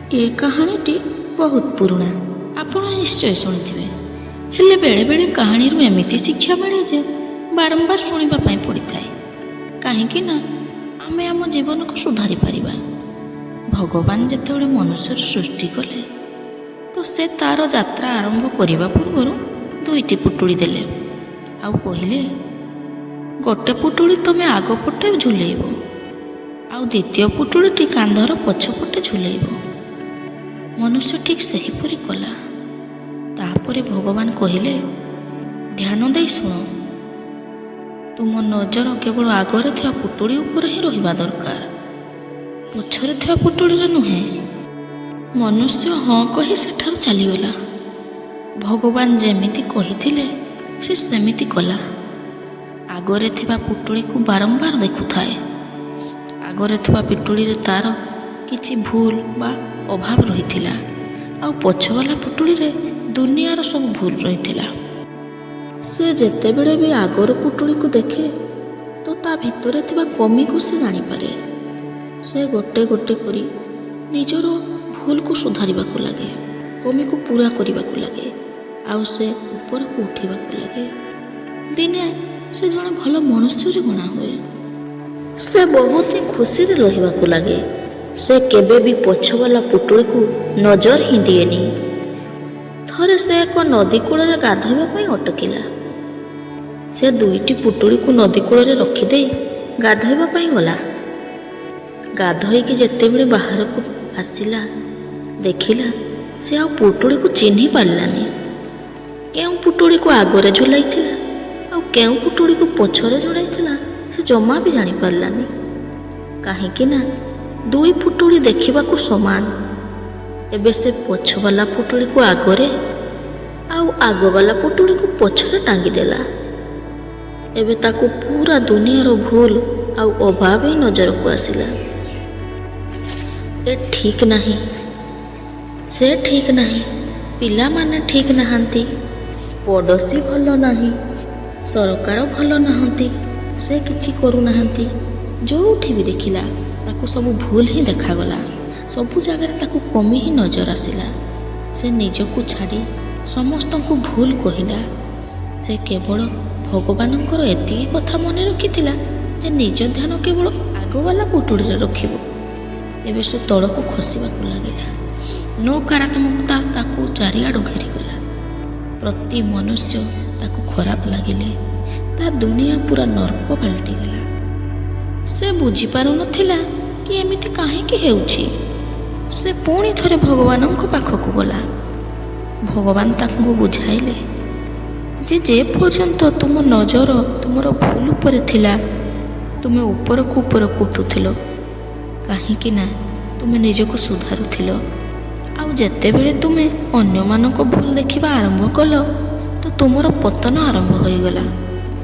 ଏ କାହାଣୀଟି ବହୁତ ପୁରୁଣା, ଆପଣ ନିଶ୍ଚୟ ଶୁଣିଥିବେ। ହେଲେ ବେଳେବେଳେ କାହାଣୀରୁ ଏମିତି ଶିକ୍ଷା ମିଳେ ଯେ ବାରମ୍ବାର ଶୁଣିବା ପାଇଁ ପଡ଼ିଥାଏ, କାହିଁକି ନା ଆମେ ଆମ ଜୀବନକୁ ସୁଧାରି ପାରିବା। ଭଗବାନ ଯେତେବେଳେ ମନୁଷ୍ୟର ସୃଷ୍ଟି କଲେ, ତ ସେ ତାର ଯାତ୍ରା ଆରମ୍ଭ କରିବା ପୂର୍ବରୁ ଦୁଇଟି ପୁଟୁଳି ଦେଲେ ଆଉ କହିଲେ, ଗୋଟେ ପୁଟୁଳି ତମେ ଆଗ ପଟେ ଝୁଲେଇବ ଆଉ ଦ୍ୱିତୀୟ ପୁଟୁଳିଟି କାନ୍ଧର ପଛପଟେ ଝୁଲେଇବ। ମନୁଷ୍ୟ ଠିକ୍ ସେହିପରି କଲା। ତାପରେ ଭଗବାନ କହିଲେ, ଧ୍ୟାନ ଦେଇ ଶୁଣ, ତୁମ ନଜର କେବଳ ଆଗରେ ଥିବା ପୁଟୁଳି ଉପରେ ହିଁ ରହିବା ଦରକାର, ପଛରେ ଥିବା ପୁଟୁଳିରେ ନୁହେଁ। ମନୁଷ୍ୟ ହଁ କହି ସେଠାରୁ ଚାଲିଗଲା। ଭଗବାନ ଯେମିତି କହିଥିଲେ, ସେ ସେମିତି କଲା। ଆଗରେ ଥିବା ପୁଟୁଳିକୁ ବାରମ୍ବାର ଦେଖୁଥାଏ। ଆଗରେ ଥିବା ପୁଟୁଳିରେ ତାର କିଛି ଭୁଲ ବା ଅଭାବ ରହିଥିଲା ଆଉ ପଛବାଲା ପୁଟୁଳିରେ ଦୁନିଆର ସବୁ ଭୁଲ ରହିଥିଲା। ସେ ଯେତେବେଳେ ବି ଆଗର ପୁଟୁଳିକୁ ଦେଖେ, ତ ତା ଭିତରେ ଥିବା କମିକୁ ସେ ଜାଣିପାରେ। ସେ ଗୋଟେ ଗୋଟେ କରି ନିଜର ଭୁଲକୁ ସୁଧାରିବାକୁ ଲାଗେ, କମିକୁ ପୂରା କରିବାକୁ ଲାଗେ ଆଉ ସେ ଉପରକୁ ଉଠିବାକୁ ଲାଗେ। ଦିନେ ସେ ଜଣେ ଭଲ ମନୁଷ୍ୟରେ ଗଣା ହୁଏ। ସେ ବହୁତ ହିଁ ଖୁସିରେ ରହିବାକୁ ଲାଗେ। ସେ କେବେ ବି ପଛବାଲା ପୁଟୁଳିକୁ ନଜର ହିଁ ଦିଏନି। ଥରେ ସେ ଏକ ନଦୀ କୂଳରେ ଗାଧୋଇବା ପାଇଁ ଅଟକିଲା। ସେ ଦୁଇଟି ପୁଟୁଳିକୁ ନଦୀ କୂଳରେ ରଖିଦେଇ ଗାଧୋଇବା ପାଇଁ ଗଲା। ଗାଧୋଇକି ଯେତେବେଳେ ବାହାରକୁ ଆସିଲା, ଦେଖିଲା ସେ ଆଉ ପୁଟୁଳିକୁ ଚିହ୍ନି ପାରିଲାନି। କେଉଁ ପୁଟୁଳିକୁ ଆଗରେ ଝୁଲାଇଥିଲା ଆଉ କେଉଁ ପୁଟୁଳିକୁ ପଛରେ ଝୁଲାଇଥିଲା, ସେ ଜମା ବି ଜାଣିପାରିଲାନି, କାହିଁକି ନା ଦୁଇ ପୁଟୁଳି ଦେଖିବାକୁ ସମାନ। ଏବେ ସେ ପଛବାଲା ପୁଟୁଳିକୁ ଆଗରେ ଆଉ ଆଗବାଲା ପୁଟୁଳିକୁ ପଛରେ ଟାଙ୍ଗିଦେଲା। ଏବେ ତାକୁ ପୁରା ଦୁନିଆର ଭୁଲ ଆଉ ଅଭାବ ହିଁ ନଜରକୁ ଆସିଲା। ଏ ଠିକ୍ ନାହିଁ, ସେ ଠିକ୍ ନାହିଁ, ପିଲାମାନେ ଠିକ୍ ନାହାନ୍ତି, ପଡ଼ୋଶୀ ଭଲ ନାହିଁ, ସରକାର ଭଲ ନାହାନ୍ତି, ସେ କିଛି କରୁନାହାନ୍ତି। ଯେଉଁଠି ବି ଦେଖିଲା, ତାକୁ ସବୁ ଭୁଲ ହିଁ ଦେଖାଗଲା। ସବୁ ଜାଗାରେ ତାକୁ କମି ହିଁ ନଜର ଆସିଲା। ସେ ନିଜକୁ ଛାଡ଼ି ସମସ୍ତଙ୍କୁ ଭୁଲ କହିଲା। ସେ କେବଳ ଭଗବାନଙ୍କର ଏତିକି କଥା ମନେ ରଖିଥିଲା ଯେ ନିଜ ଧ୍ୟାନ କେବଳ ଆଗବାଲା ପୁଟୁଳିରେ ରଖିବ। ଏବେ ସେ ତଳକୁ ଖସିବାକୁ ଲାଗିଲା। ନକାରାତ୍ମକତା ତାକୁ ଚାରିଆଡ଼ୁ ଘେରିଗଲା। ପ୍ରତି ମନୁଷ୍ୟ ତାକୁ ଖରାପ ଲାଗିଲେ। ତା ଦୁନିଆ ପୁରା ନର୍କ ପାଲଟିଗଲା। ସେ ବୁଝିପାରୁନଥିଲା କି ଏମିତି କାହିଁକି ହେଉଛି। ସେ ପୁଣି ଥରେ ଭଗବାନଙ୍କ ପାଖକୁ ଗଲା। ଭଗବାନ ତାଙ୍କୁ ବୁଝାଇଲେ ଯେ ଯେ ପର୍ଯ୍ୟନ୍ତ ତୁମ ନଜର ତୁମର ଭୁଲ ଉପରେ ଥିଲା, ତୁମେ ଉପରକୁ ଉପରକୁ ଉଠୁଥିଲ, କାହିଁକି ନା ତୁମେ ନିଜକୁ ସୁଧାରୁଥିଲ। ଆଉ ଯେତେବେଳେ ତୁମେ ଅନ୍ୟମାନଙ୍କ ଭୁଲ ଦେଖିବା ଆରମ୍ଭ କଲ, ତ ତୁମର ପତନ ଆରମ୍ଭ ହୋଇଗଲା,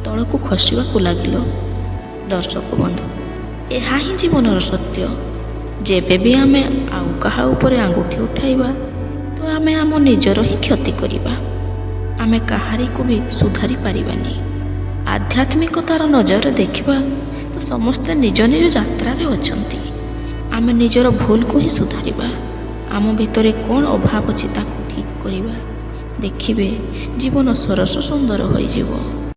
ତଳକୁ ଖସିବାକୁ ଲାଗିଲ। ଦର୍ଶକ ବନ୍ଧୁ, ଏହା ହିଁ ଜୀବନର ସତ୍ୟ। ଯେବେ ବି ଆମେ ଆଉ କାହା ଉପରେ ଆଙ୍ଗୁଠି ଉଠାଇବା, ତ ଆମେ ଆମ ନିଜର ହିଁ କ୍ଷତି କରିବା। ଆମେ କାହାରିକୁ ବି ସୁଧାରି ପାରିବାନି। ଆଧ୍ୟାତ୍ମିକତାର ନଜରରେ ଦେଖିବା ତ ସମସ୍ତେ ନିଜ ନିଜ ଯାତ୍ରାରେ ଅଛନ୍ତି। ଆମେ ନିଜର ଭୁଲକୁ ହିଁ ସୁଧାରିବା। ଆମ ଭିତରେ କ'ଣ ଅଭାବ ଅଛି, ତାକୁ ଠିକ୍ କରିବା। ଦେଖିବେ, ଜୀବନ ସରସ ସୁନ୍ଦର ହୋଇଯିବ।